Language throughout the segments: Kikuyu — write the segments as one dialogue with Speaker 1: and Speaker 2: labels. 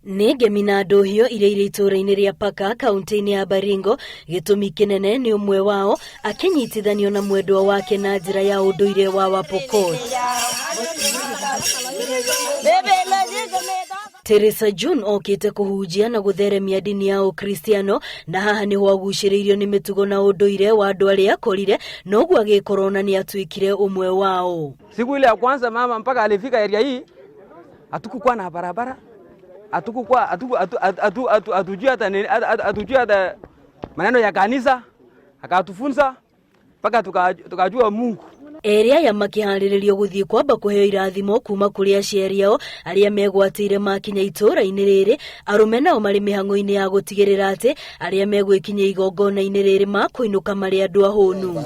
Speaker 1: Nĩ ngemi na ndũhio iria irĩ itũũra-inĩ rĩa Paka kaunti-inĩ ya Baringo. Gĩtũmi kĩnene nĩ ũmwe wao akĩnyitithanio na mwendwa wake na njĩra ya ũndũire wa Wapokot. Teresa June okĩte kũhunjia na gũtheremia ndini ya Ũkristiano na haha nĩho agucĩrĩirio nĩ mĩtugo na ũndũire wa andũ arĩa akorire noguo agĩkorwo na nĩ atuĩkire ũmwe wao.
Speaker 2: Siku ile ya kwanza mama mpaka alifika area hii, hatukukuwa na barabara, hatukukuwa hatujui hatu, hatu, hatu, hatujui hata maneno ya kanisa, akatufunza mpaka tukajua Mungu.
Speaker 1: Erĩ aya makĩharĩrĩrio gũthiĩ kwamba kũheo irathimo kuma kũrĩ aciari ao arĩa megwatĩire makinya itũũra-inĩ rĩrĩ. Arũme nao marĩ mĩhang'o-inĩ ya gũtigĩrĩra atĩ arĩa megwĩkinyia igongona-inĩ rĩrĩ makũinũka marĩ andũ ahũnu.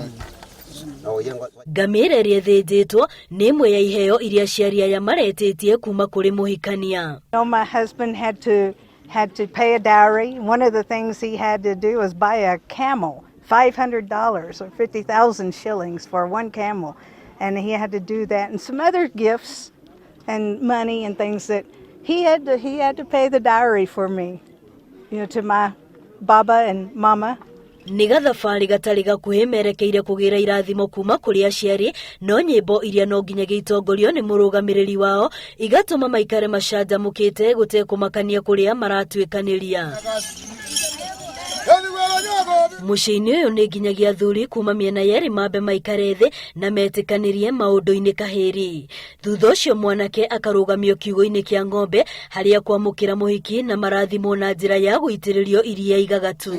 Speaker 1: Ngamĩra ĩrĩa ĩthĩnjĩtwo nĩ ĩmwe ya iheo iria aciari aya maretĩtie kuma kũrĩ mũhikania.
Speaker 3: My husband had to pay a dowry. One of the things he had to do was buy a camel, $500 or 50,000 shillings for one camel. And he had to do that and some other gifts and money and things that he had to pay the dowry for me to my baba and mama.
Speaker 1: Nĩ gathabarĩ gatarĩ gakuhĩ merekeire kũgĩra irathimo kuma kũrĩ aciari, no nyĩmbo iria no nginyagia itongorio nĩ mũrũgamĩrĩri wao igatũma maikare macanjamũkĩte gũtekũmakania kũrĩa maratuĩkanĩria. Mũciĩ-inĩ ũyũ nĩ nginyagia athuri kuma mĩena yerĩ mambe maikare thĩ na metĩkanĩrie maũndũ-inĩ kahĩri. Thutha ũcio mwanake akarũgamio kiugũ-inĩ kĩa ng'ombe harĩa kwamũkĩra mũhiki na marathimwo na njĩra ya gũitĩrĩrio iria igagatu.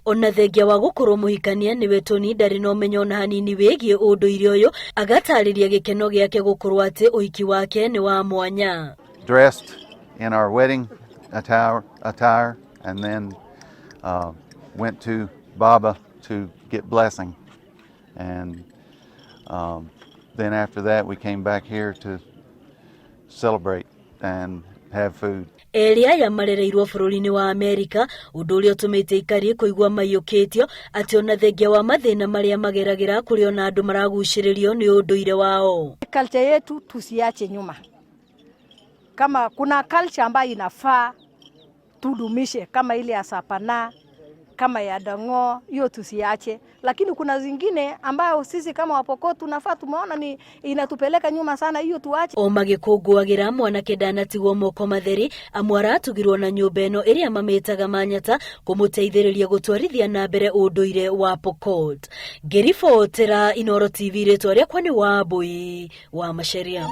Speaker 1: Ona thengia wa gũkorwo mũhikania nĩwe Tony ndarĩ na ũmenyo ona hanini wĩgiĩ ũndũire ũyũ, agatarĩria gĩkeno gĩake gũkorwo atĩ ũhiki wake nĩ wa mwanya.
Speaker 4: Dressed in our wedding attire and then went to Baba to get blessing. And then after that, we came back here to celebrate and have food.
Speaker 1: Erĩ aya marereirwo bũrũri-inĩ wa Amerika, ũndũ ũrĩa ũtũmĩte aikari kũigua maiyũkĩtio atĩ ona thengia wa mathĩna marĩa mageragĩra kũrĩ ona andũ maragucĩrĩrio nĩ ũndũire wao.
Speaker 5: Culture yetu tusiache nyuma. Kama kuna culture ambayo inafaa tudumishe, kama ile ya Sapana, kama ya Dango, hiyo tusiache, lakini kuna zingine ambayo sisi kama Wapokot tunafaa, tumeona ni inatupeleka nyuma sana, hiyo tuache.
Speaker 1: O magĩkũngũagĩra mwanake ndanatigwo moko matheri amu aratugirwo na nyũmba ĩno ĩrĩa mamĩtaga manyata kũmũteithĩrĩria gũtwarithia na mbere ũndũire wa Pokot. Ngĩribotera Inooro TV, rĩtwa rĩakwa nĩ Wambui wa Macharia.